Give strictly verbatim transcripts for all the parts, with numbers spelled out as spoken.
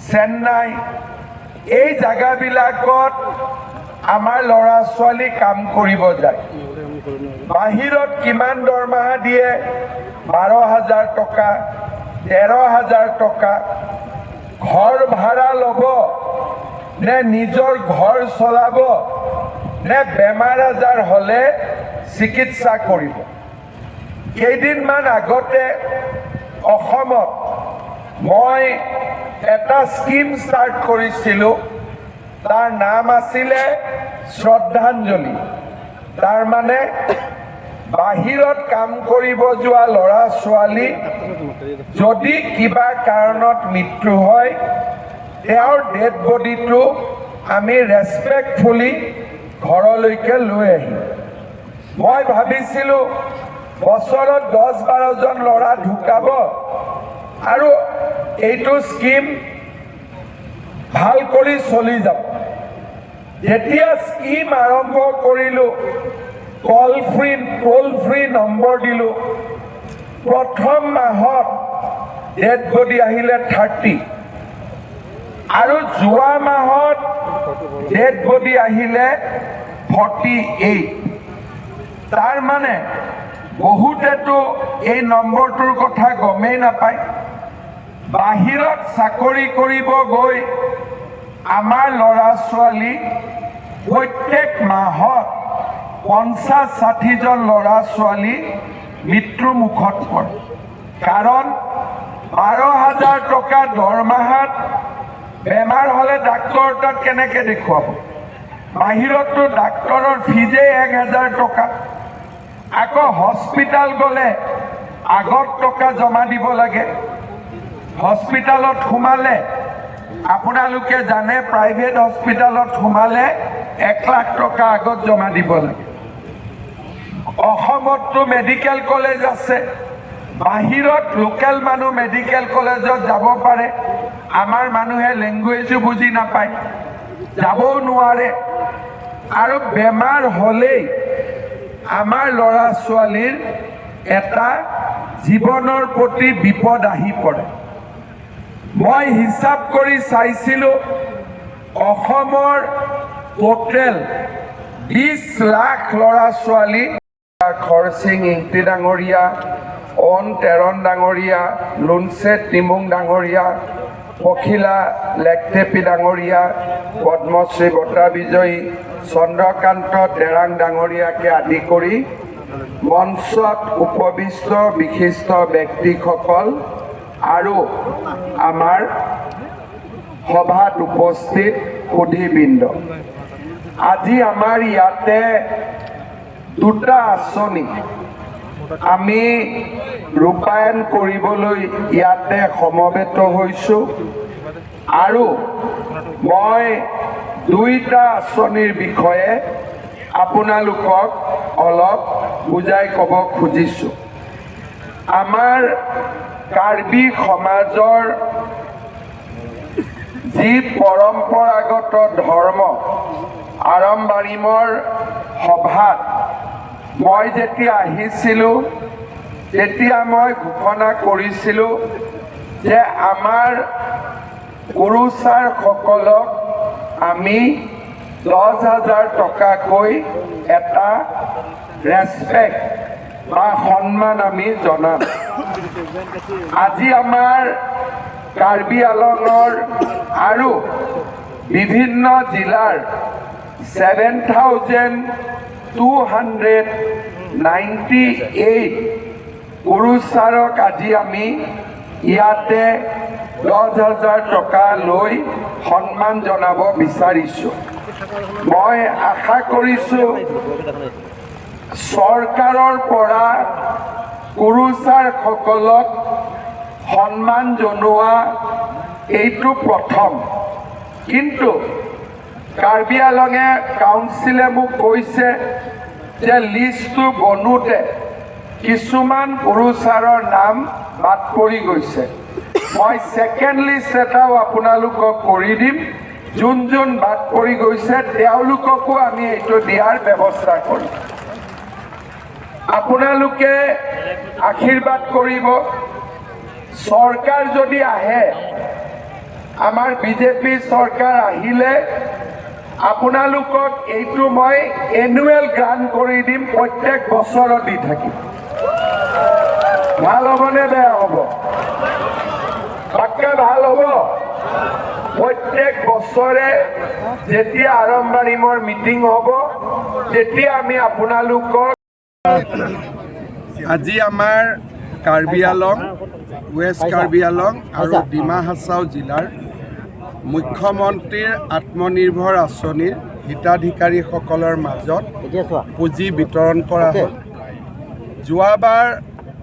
চেন্নাই, এই জাগাবিলাকত আমাৰ ল'ৰা ছোৱালী কাম কৰিব যায়। বাহিৰত কিমান দৰমহা দিয়ে? বাৰ হাজাৰ টকা, তেৰ হাজাৰ টকা। ঘৰ ভাড়া ল'ব নে নিজৰ ঘৰ চলাব নে বেমাৰ আজাৰ হ'লে চিকিৎসা কৰিব? কেইদিনমান আগতে অসমত মই এটা স্কিম ষ্টাৰ্ট কৰিছিলোঁ। তাৰ নাম আছিলে শ্ৰদ্ধাঞ্জলি। তাৰমানে বাহিৰত কাম কৰিব যোৱা ল'ৰা ছোৱালী যদি কিবা কাৰণত মৃত্যু হয়, তেওঁৰ ডেড বডিটো আমি ৰেচপেক্টফুলি ঘৰলৈকে লৈ আহিম। মই ভাবিছিলোঁ বছৰত দহ বাৰজন ল'ৰা ঢুকাব আৰু এইটো স্কিম ভাল কৰি চলি যাব। যেতিয়া স্কিম আৰম্ভ কৰিলোঁ, call free, toll free number দিলোঁ, প্ৰথম মাহত ডেড বডি আহিলে থাৰ্টি আৰু যোৱা মাহত ডেড বডি আহিলে ফৰ্টি এইট। তাৰমানে বহুতেতো এই নম্বৰটোৰ কথা গমেই নাপায়। বাহিৰত চাকৰি কৰিব গৈ আমাৰ ল'ৰা ছোৱালী প্ৰত্যেক মাহত পঞ্চাশ ষাঠিজন ল'ৰা ছোৱালী মৃত্যু মুখত পৰে। কাৰণ বাৰ হাজাৰ টকা দৰমহাত বেমাৰ হ'লে ডাক্তৰ তাত কেনেকে দেখুৱাব? বাহিৰততো ডাক্তৰৰ ফিজেই এক হাজাৰ টকা। আকৌ হস্পিটেল গ'লে আগত টকা জমা দিব লাগে। হস্পিটেলত সোমালে, আপোনালোকে জানে, প্ৰাইভেট হস্পিটেলত সোমালে এক লাখ টকা আগত জমা দিব লাগে। অসমততো মেডিকেল কলেজ আছে, বাহিৰত লোকেল মানুহ মেডিকেল কলেজত যাব পাৰে। আমাৰ মানুহে লেংগুৱেজো বুজি নাপায়, যাবও নোৱাৰে। আৰু বেমাৰ হ'লেই আমাৰ ল'ৰা ছোৱালীৰ এটা জীৱনৰ প্ৰতি বিপদ আহি পৰে। মই হিচাপ কৰি চাইছিলোঁ, অসমৰ টোটেল বিশ লাখ ল'ৰা ছোৱালী, খৰচিং ইংতি ডাঙৰীয়া, অন তেৰণ ডাঙৰীয়া, লুনচে টিমুং ডাঙৰীয়া, পখিলা লেকটেপি ডাঙৰীয়া, পদ্মশ্ৰী বঁটা বিজয়ী চন্দ্ৰকান্ত তেৰাং ডাঙৰীয়াকে আদি কৰি মঞ্চত উপবিষ্ট বিশিষ্ট ব্যক্তিসকল আৰু আমাৰ সভাত উপস্থিত সুধীবৃন্দ, আজি আমাৰ ইয়াতে দুটা আঁচনি আমি ৰূপায়ণ কৰিবলৈ ইয়াতে সমবেত হৈছোঁ আৰু মই দুইটা আঁচনিৰ বিষয়ে আপোনালোকক অলপ বুজাই ক'ব খুজিছোঁ। আমাৰ কাৰ্বি সমাজৰ যি পৰম্পৰাগত ধৰ্ম, আৰম্বাৰিমৰ সভাত মই যেতিয়া আহিছিলোঁ, তেতিয়া মই ঘোষণা কৰিছিলোঁ যে আমাৰ কুৰুচাৰসকলক আমি দহ হাজাৰ টকাকৈ এটা ৰেচপেক্ট বা সন্মান আমি জনাম। আজি আমাৰ কাৰ্বি আংলঙৰ আৰু বিভিন্ন জিলাৰ seven thousand two hundred ninety eight কুৰুচাৰক আজি আমি ইয়াতে দহ হাজাৰ টকা লৈ সন্মান জনাব বিচাৰিছোঁ। মই আশা কৰিছোঁ চৰকাৰৰ পৰা কুৰুচাৰসকলক সন্মান জনোৱা এইটো প্ৰথম। কিন্তু কাৰ্বি আংলঙে কাউন্সিলে মোক কৈছে যে লিষ্টটো বনোতে কিছুমান কুৰুচাৰৰ নাম বাদ পৰি গৈছে। মই ছেকেণ্ড লিষ্ট এটাও আপোনালোকক কৰি দিম। যোন যোন বাদ পৰি গৈছে তেওঁলোককো আমি এইটো দিয়াৰ ব্যৱস্থা কৰিম। আপোনালোকে আশীৰ্বাদ কৰিব। চৰকাৰ যদি আহে, আমাৰ বিজেপি চৰকাৰ আহিলে আপোনালোকক এইটো মই এনুৱেল গ্ৰাণ্ট কৰি দিম, প্ৰত্যেক বছৰত দি থাকিম। ভাল হ'বনে বেয়া হ'ব? পাক্কা ভাল হ'ব। প্ৰত্যেক বছৰে যেতিয়া আৰম্বাৰীমৰ মিটিং হ'ব, তেতিয়া আমি আপোনালোকক আজি আমাৰ কাৰ্বি আলং, ৱেষ্ট কাৰ্বি আলং আৰু ডিমা হাছাও জিলাৰ মুখ্যমন্ত্ৰীৰ আত্মনিৰ্ভৰ আঁচনিৰ হিতাধিকাৰীসকলৰ মাজত পুঁজি বিতৰণ কৰা হ'ল। যোৱাবাৰ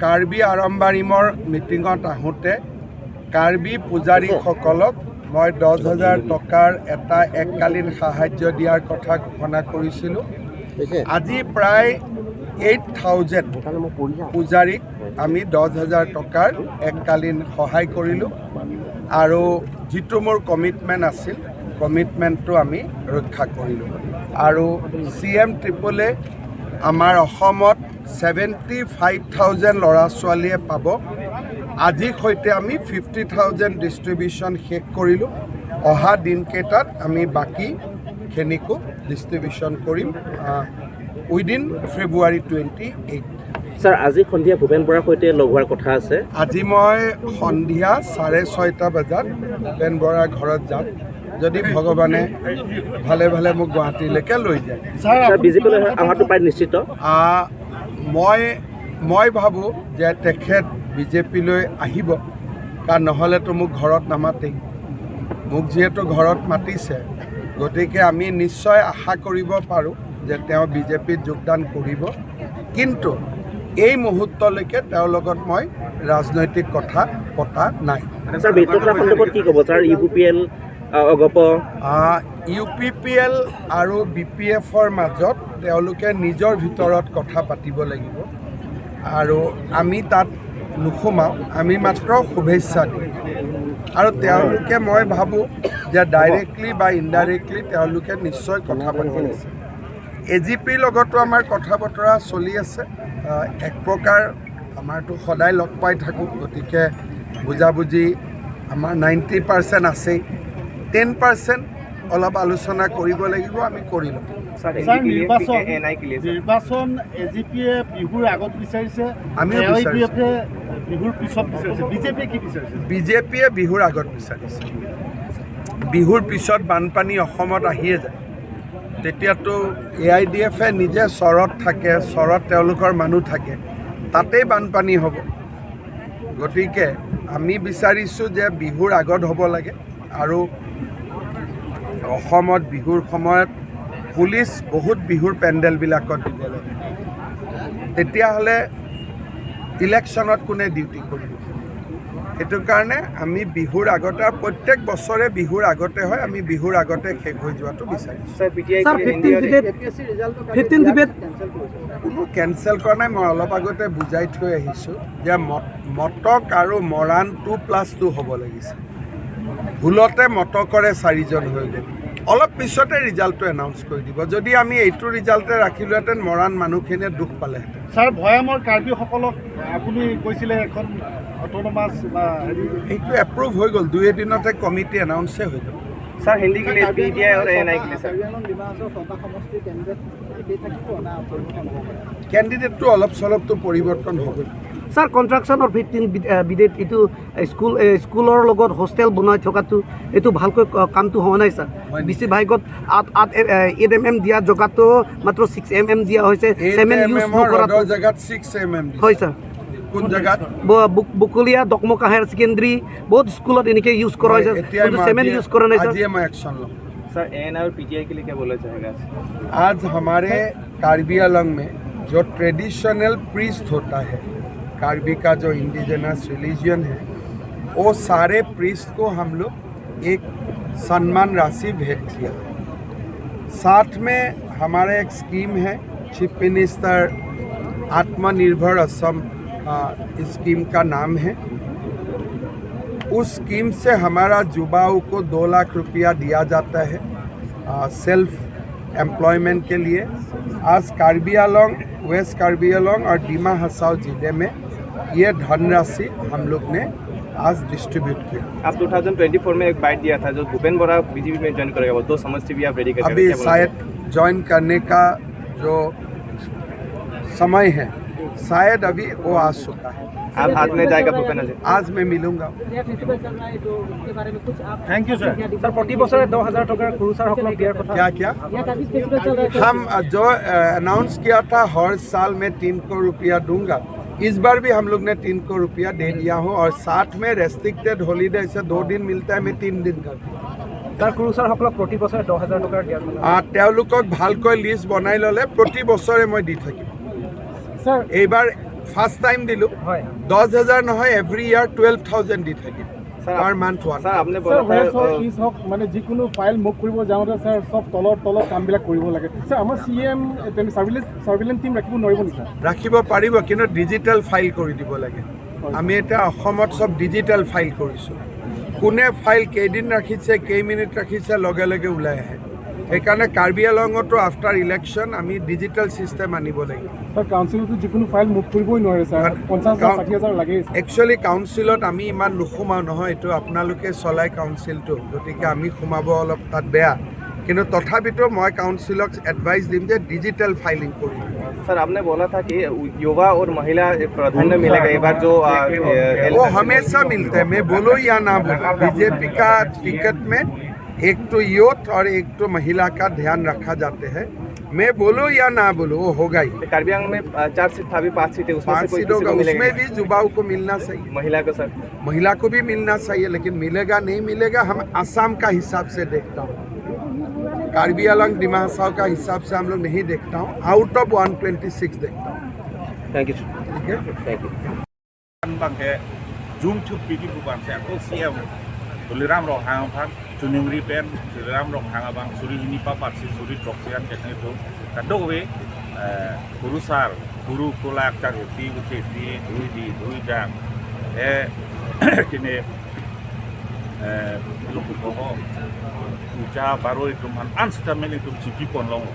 কাৰ্বি আৰম্বাৰীমৰ মিটিঙত আহোঁতে কাৰ্বি পূজাৰীসকলক মই দহ হাজাৰ টকাৰ এটা এককালীন সাহায্য দিয়াৰ কথা ঘোষণা কৰিছিলোঁ। আজি প্ৰায় এইট থাউজেণ্ড পূজাৰীক আমি দহ হাজাৰ টকাৰ এককালীন সহায় কৰিলোঁ আৰু যিটো মোৰ কমিটমেণ্ট আছিল, কমিটমেণ্টটো আমি ৰক্ষা কৰিলোঁ। আৰু চি এম ট্ৰিপলে আমাৰ অসমত ছেভেণ্টি ফাইভ থাউজেণ্ড ল'ৰা ছোৱালীয়ে পাব। আজিৰ সৈতে আমি ফিফটি থাউজেণ্ড ডিষ্ট্ৰিবিউশ্যন শেষ কৰিলোঁ। অহা দিনকেইটাত আমি বাকীখিনিকো ডিষ্ট্ৰিবিউশ্যন কৰিম within February twenty eight. Sir, আজি সন্ধিয়া ভূপেন বৰাৰ সৈতে লগ হোৱাৰ কথা আছে। আজি মই সন্ধিয়া চাৰে ছয়টা বজাত ভূপেন বৰাৰ ঘৰত যাম, যদি ভগৱানে ভালে ভালে মোক গুৱাহাটীলৈকে লৈ যায়। ছাৰ, ছাৰ, আপুনি বিজেপিলৈ কিমান অহাটো প্ৰায় নিশ্চিত? আহ, মই মই ভাবোঁ যে তেখেত বিজেপিলৈ আহিব, কাৰণ নহ'লেতো মোক ঘৰত নামাতেই। মোক যিহেতু ঘৰত মাতিছে, গতিকে আমি নিশ্চয় আশা কৰিব পাৰোঁ যে তেওঁ বিজেপিত যোগদান কৰিব, কিন্তু এই মুহূৰ্তলৈকে তেওঁৰ লগত মই ৰাজনৈতিক কথা পতা নাই। ছাৰ, মিত্ৰতা সন্দৰ্ভত কি ক'ব sir? U P P L, আ, অগপ? আ, ইউ পি পি এল আৰু বি পি এফৰ মাজত তেওঁলোকে নিজৰ ভিতৰত কথা পাতিব লাগিব আৰু আমি তাত নোসোমাওঁ, আমি মাত্ৰ শুভেচ্ছা দিওঁ। আৰু তেওঁলোকে, মই ভাবোঁ যে ডাইৰেক্টলি বা ইনডাইৰেক্টলি তেওঁলোকে নিশ্চয় কথা পাতি আছে। এ জি পিৰ লগতো আমাৰ কথা বতৰা চলি আছে। আহ, এক প্ৰকাৰ আমাৰতো সদায় লগ পাই থাকোঁ, গতিকে বুজাবুজি আমাৰ নাইণ্টি পাৰ্চেণ্ট আছেই, টেন পাৰ্চেণ্ট অলপ আলোচনা কৰিব লাগিব, আমি কৰি ল'ম। Sir, sir, N I K লিয়ে, নিৰ্বাচন, এন আই কে লিয়ে, ছাৰ। নিৰ্বাচন এ জি পিয়ে বিহুৰ আগত বিচাৰিছে, আমিও এ আই ডি এফে বিচাৰিছোঁ। বিহুৰ পিছত বিচাৰিছে। বিজেপিয়ে কি বিচাৰিছে? বিজেপিয়ে বিহুৰ আগত বিচাৰিছে। বিহুৰ পিছত বানপানী অসমত আহিয়ে যায়, তেতিয়াতো এ আই ডি এফে নিজে চৰত থাকে, চৰত তেওঁলোকৰ মানুহ থাকে, তাতেই বানপানী হ'ব। গতিকে আমি বিচাৰিছোঁ যে বিহুৰ আগত হ'ব লাগে আৰু অসমত বিহুৰ সময়ত পুলিচ বহুত বিহুৰ পেণ্ডেলবিলাকত দিব লাগে, তেতিয়াহ'লে ইলেকশ্যনত কোনে ডিউটি কৰিব? সেইটো কাৰণে আমি বিহুৰ আগতে, আৰু প্ৰত্যেক বছৰে বিহুৰ আগতে হয়, আমি বিহুৰ আগতে শেষ হৈ যোৱাটো বিচাৰিছোঁ। Sir, P T I sir, K fifteen debate, fifteen debate কোনো কেঞ্চেল কৰা নাই। মই অলপ আগতে বুজাই থৈ আহিছোঁ যে মত-, মটক আৰু মৰাণ টু প্লাছ টু হ'ব লাগিছে। ভুলতে মটকৰে চাৰিজন হৈ গ'ল। অলপ পিছতে ৰিজাল্টটো এনাউন্স কৰি দিব। যদি আমি এইটো ৰিজাল্টে ৰাখিলোহেঁতেন, মৰাণ মানুহখিনিয়ে দুখ পালেহেঁতেন। ছাৰ, ভৈয়ামৰ কাৰ্বিসকলক আপুনি কৈছিলে এখন অট'নমাছ বা হেৰি। এইটো এপ্ৰুভ হৈ গ'ল, দুই এদিনতে কমিটি এনাউন্সে হৈ গ'ল। ছাৰ, হিন্দী কে লিয়ে, পি টি আই আৰু এন আই কে লিয়ে, ছাৰ। কাৰ্বি আংলং ডিমা হাছাও ছটা সমষ্টিৰ কেণ্ডিডেট একেই থাকিব না পৰিৱৰ্তন হ'ব পাৰে? কেণ্ডিডেটটো অলপ চলপতো পৰিৱৰ্তন হ'বই। ছাৰ, কনষ্ট্ৰাকশ্যনৰ ফিফটিন বি-, আ, বিডেট এইটো স্কুল, এ, স্কুলৰ লগত হোষ্টেল বনাই থকাটো, এইটো ভালকৈ ক-, কামটো হোৱা নাই, ছাৰ। হয় নেকি? বেছিভাগত আঠ, আঠ, এ, এ, এইট এম এম দিয়া জেগাতো মাত্ৰ ছিক্স এম এম দিয়া হৈছে, এইট এম এম ৰ চেমেণ্ট ইউজ নকৰাটো। ৰডৰ জেগাত ছিক্স এম এম দিছে। হয়, ছাৰ। কোন জেগাত? ব-, বক-, বকলীয়া, ডকমকা হায়াৰ ছেকেণ্ডেৰী, বহুত স্কুলত এনেকে ইউজ কৰা মই হৈছে, এতিয়াই কিন্তু মই চেমেণ্ট আজিয়ে, ইউজ কৰা নাই, ছাৰ। আজিয়ে মই একশ্যন ল'ম। सर, एएनआई और पीटीआई के लिए क्या बोलना चाहेगा? आज हमारे कार्बी आंगलोंग में जो ट्रेडिशनल प्रीस्ट होता है, कार्बी का जो इंडिजिनस रिलीजन है, वो सारे प्रीस्ट को हम लोग एक सम्मान राशि भेंट किया। साथ में हमारा एक स्कीम है, चीफ मिनिस्टर आत्मनिर्भर असम, आ, स्कीम का नाम है। उस स्कीम से हमारा युवाओं को दो लाख रुपया दिया जाता है, आ, सेल्फ एम्प्लॉयमेंट के लिए। आज कार्बी आंगलोंग, वेस्ट कार्बी आंगलोंग और दिमा हासाओ जिले में ये धनराशि हम लोग ने आज डिस्ट्रीब्यूट किया। आप दो हज़ार तेईस में एक बाइट दिया था, जो भूपेन बोरा बीजेपी में ज्वाइन करेगा, वो दो समष्टि भी आप रेडी करके अभी रखे हैं, बोला। शायद ज्वाइन करने का जो समय है, शायद अभी वो आ चुका है। आप हाथ में जाएगा भूपेंद्र जी? आज मैं मिलूंगा। Thank you sir. ছাৰ, প্ৰতি বছৰে দহ হাজাৰ টকাৰ কুৰুচাৰসকলক দিয়াৰ কথা। क्या क्या? हम अ, जो अ, अनाउंस किया था, हर साल मैं तीन करोड़ रुपया दूंगा। इस बार भी हम लोग ने तीन करोड़ रुपया दे दिया हूँ और साथ में रेस्ट्रिक्टेड हॉलीडे से दो दिन मिलता है, मैं तीन दिन कर दिया। ছাৰ, কুৰুচাৰসকলক প্ৰতি বছৰে দহ হাজাৰ টকাৰ দিয়াৰ কথা। আহ, তেওঁলোকক ভালকৈ লিষ্ট বনাই ল'লে প্ৰতি বছৰে মই দি থাকিম। ছাৰ, এইবাৰ ফাৰ্ষ্ট টাইম দিলোঁ। হয়। দহ হাজাৰ নহয়, এভৰি ইয়াৰ টুৱেলভ থাউজেণ্ড দি থাকিম। Sir, per month one. Sir, আপুনি ছাৰ, ৱেষ্ট হওক, ইষ্ট হওক, মানে যিকোনো ফাইল মুভ কৰিব যাওঁতে ছাৰ, চব তলত তলত কামবিলাক কৰিব লাগে। ছাৰ, আমাৰ চি এম তেনে চাৰ্ভিলেঞ্চ চাৰ্ভিলেঞ্চ টিম ৰাখিব নোৱাৰিব নেকি ছাৰ? ৰাখিব পাৰিব, কিন্তু ডিজিটেল ফাইল কৰি দিব লাগে। আমি এতিয়া অসমত চব ডিজিটেল ফাইল কৰিছোঁ। কোনে ফাইল কেইদিন ৰাখিছে, কেই মিনিট ৰাখিছে, লগে লগে ওলাই আহে। সেইকাৰণে কাৰ্বি আংলঙতো আফটাৰ ইলেকশ্যন আমি ডিজিটেল ছিষ্টেম আনিব লাগিব। ছাৰ, কাউন্সিলতো যিকোনো ফাইল মুভ কৰিবই নোৱাৰে ছাৰ, পঞ্চাছ হাজাৰ, ষাঠি হাজাৰ লাগে। একচুৱেলি কাউন্সিলত আমি ইমান নোসোমাওঁ নহয়, এইটো আপোনালোকে চলাই কাউন্সিলটো, গতিকে আমি সোমাব অলপ তাত বেয়া। কিন্তু তথাপিতো মই কাউন্সিলক এডভাইচ দিম যে ডিজিটেল ফাইলিং কৰিব। सर, आपने बोला था कि युवा और महिला प्राधान्य मिलेगा, एक बार जो, आ, ए, वो हमेशा मिलते हैं, मैं बोलो या ना बोलो, बीजेपी का टिकट में एक तो यूथ और एक तो महिला का ध्यान रखा जाते हैं। मैं बोलो या ना बोलो, वो होगा ही। तो कार्बी आंगलोंग में, आ, चार सीट था, अभी पांच सीट है, उसमें से पांच कोई सीट किसी होगा, को मिलेगा? उसमें भी युवाओं को मिलना चाहिए। महिला को सर? महिला को भी मिलना चाहिए, लेकिन मिलेगा नहीं मिलेगा, हम आसाम का हिसाब से देखता हूँ, कार्बी आंगलोंग, दिमा हासाओ का हिसाब से हम लोग नहीं देखता हूँ, out of one twenty six देखता हूँ। Thank you, sir. ठीक है? Thank you. Bangke jumthu pidi pu bangke ako C M Tuliram Ronghang aphan chuningri pen, Tuliram Ronghang abang suri hini papat si suri throksi an kethek thu. Kadokave, eh, kurusar, kuru kulak, charhuti, ucheti, dhuidi, dhuijang. Eh, kene, eh, luku koho, ucha, baroi atum aphan an sitame nelitum chipi ponlong.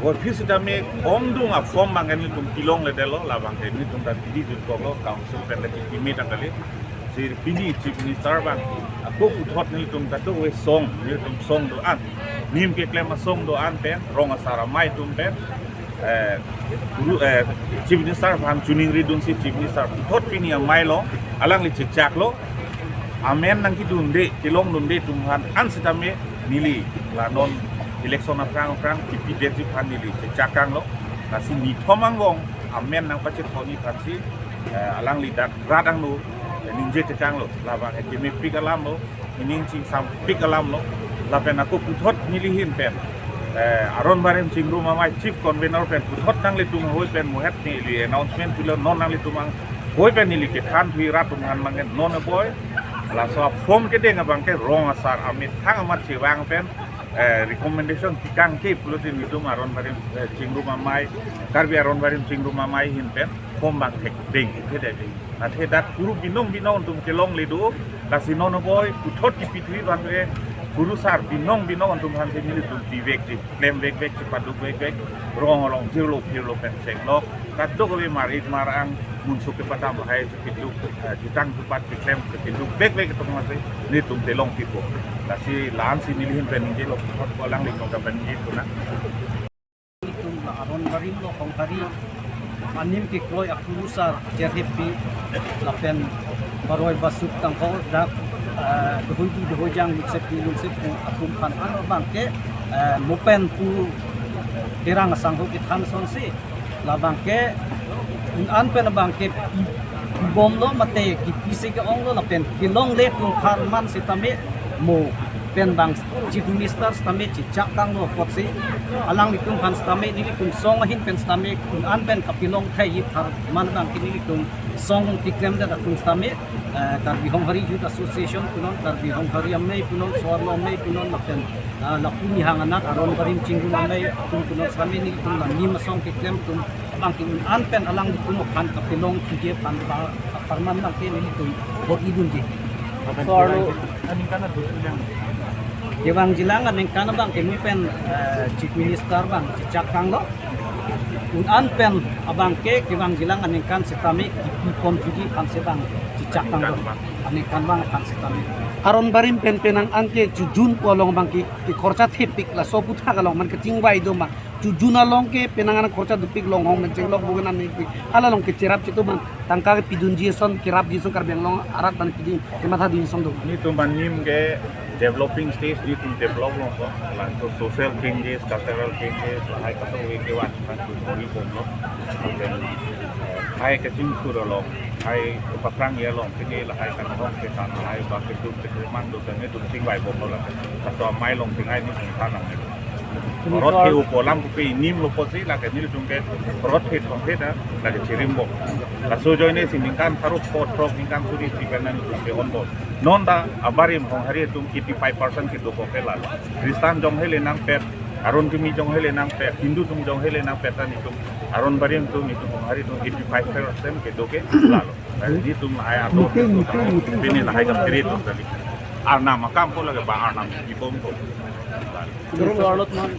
Bor phi sitame ongdung a form bangke nelitum pilongledetlo, labangke nelitum ta pidi jutkoklo, council pen le chipi me tangkali. Sir pini Chief Minister abang ako puthot nelitum kadokave song, nelitum song do-an, nim keklem asong do-an pen, rong asar amei atum pen, eh, guru, eh, Chief Minister aphan chuningri dunsi Chief Minister puthot pini amei lo, alangli chechaklo, amen nangkedunde, kelongdunde atum aphan an sitame neli la non election aphrang aphrang kipidetji aphan neli chechak tanglo, lasi nithom angbong amen nangpachethonji aphansi, eh, alangli dak rat angno, eh, ningje tekanglo, labang, eh, kemepik alamlo, ining chingsampik alamlo, lapen ako puthot neli ahin pen, eh, Aron Barim Chingrum Amei Chief Convener pen puthot nanglitum ahoi pen muhet neli announcement pilo, non nanglitum anghoi pen neli kethan thuji rat atum aphan bangke non aboi, laso a form kedeng abangke rong asar amethang amat chevang pen, eh, recommendation tikang ke pulote nelitum Aron Barim, eh, Chingrum Amei, Karbi Aron Barim Chingrum Amei ahin pen form bang thek deng, thek deng. Athe dak kuru binong binong atum kelongle do, lasi non aboi puthot kipitri ban re, kurusar binong binong atum aphansi nelitum pivekji, klemvekvekji, padukvekvek, rong along jirlo phirlo pen chenglok, kadokave mar-ik mar-ang, munso kepadam lahai chepiduk, eh, jutang jupat keklem chepidukvekvek atum aphansi nelitum telong pipo. Lasi la-ansi neli ahin pen ningjelo, puthot ko alanglitum ta pen ningje thunang. Nelitum la Aron Barim lo Honghari anim kekroi akurusar Cherhepi lapen baroi basuk tangkol dak, eh, dohoidi dohoijang lungsepi lungsepo atum aphan an abangke, eh, mo pen pu Terang asangho kethan asonsi labangke un-an pen abangke pi-, pibomlo mate kipisi ke-onglo lapen kelongle atum apharman sitame mo pen bang Chief Minister sitame chechak tanglo apotsi alanglitum aphan sitame nelitum song ahin pen sitame un-an pen kapilong thai apharman bangke nelitum song keklemdet atum sitame, eh, Karbi Honghari Youth Association punon, Karbi Honghari Amei punon, Soarlo Amei punon, lapen, eh, lapu nihang anat Aron Barim Chingrum Amei atum punon sitame nelitum la nim asong keklem atum abangke un-an pen alanglitum aphan kapilong thuje aphan ba apharman bangke nelitum bor-idunji. Soarlo. Kevangjilang aningkan abangke mo pen, eh, Chief Minister bang chechak tanglo. Un-an pen abang ke kevangjilang aningkan setame kipi pon thuji aphan si bang chechak tanglo. Aningkan bang aphan setame. Aron barim pen penang an ke chojun pu along bang ke, ke khorcha thepik laso aputhak along man kachingvai do ma. Chojun along ke penang an khorcha dopik, longhong mencheng lok bukan an ni pi. Hala along ke cherap chitu man tangka kepidunji ason, kerapji ason, Karbi Anglong arat pen pidun, kemathadun ason do. Netum anim ke developing stage, netum develop longpo. Laso social changes, cultural changes, lahai kato we kevan kan tu kori bomlo. Then, eh, hai kachingthur along, hai paprang ya along, pini lahai kanghong ke kan, lahai ba ketum ketum man do kan netum chingvai bomlo la. Kato amei along chinghai netum kan nang. Rot ke upo alam kopi nimlo pusi lake nelitum ke rot ke thong ke ta lake chirim bom. Laso ajoine si ningkan pharo phongo throk, ningkan suri si pen nelitum ke on bom. Non ta abarim Honghari atum eighty five percent kedo ko ke lalo. Christian jong hele nangpet, Aron Kimi jong hele nangpet, Hindu atum jong hele nangpet, ta netum aron barim atum, netum Honghari atum eighty five percent kedo ke lalo. Netum lahai atum, meeting, meeting, meeting, pini lahai kam kiri atum tali. Arnam akam ko lake ba arnam kibom ko. Turun warlot man.